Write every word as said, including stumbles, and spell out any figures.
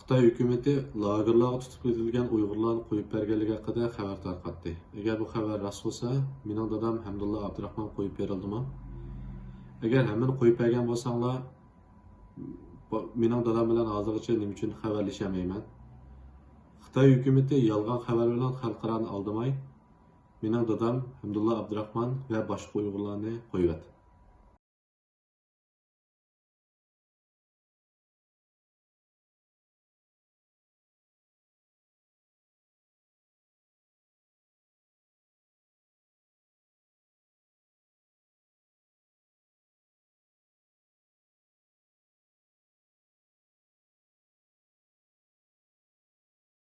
خىتاي ھۆكۈمىتى لاگېرلارغا تۇتۇپ كېتىلگەن ئۇيغۇرلارنى قويۇپ بەرگەنلىكى ھەققىدە خەۋەر تارقاتتى. ئەگەر بۇ خەۋەر راست بولسا، مېنىڭ دادام ھەمدۇللا ئابدۇراخمان قويۇپ بېرىلدىمۇ؟ ئەگەر ھەممىنى قويۇپ بەرگەن بولساڭلار، بۇ، مېنىڭ دادام بىلەن ھازىرغىچە نېمە ئۈچۈن خەۋەرلىشەلمەيمەن؟ خىتاي ھۆكۈمىتى يالغان خەۋەر بىلەن خەلقئارانى ئالدىماي، مېنىڭ دادام ھەمدۇللا ئابدۇراخمان ۋە باشقا ئۇيغۇرلارنى قويۇۋەت.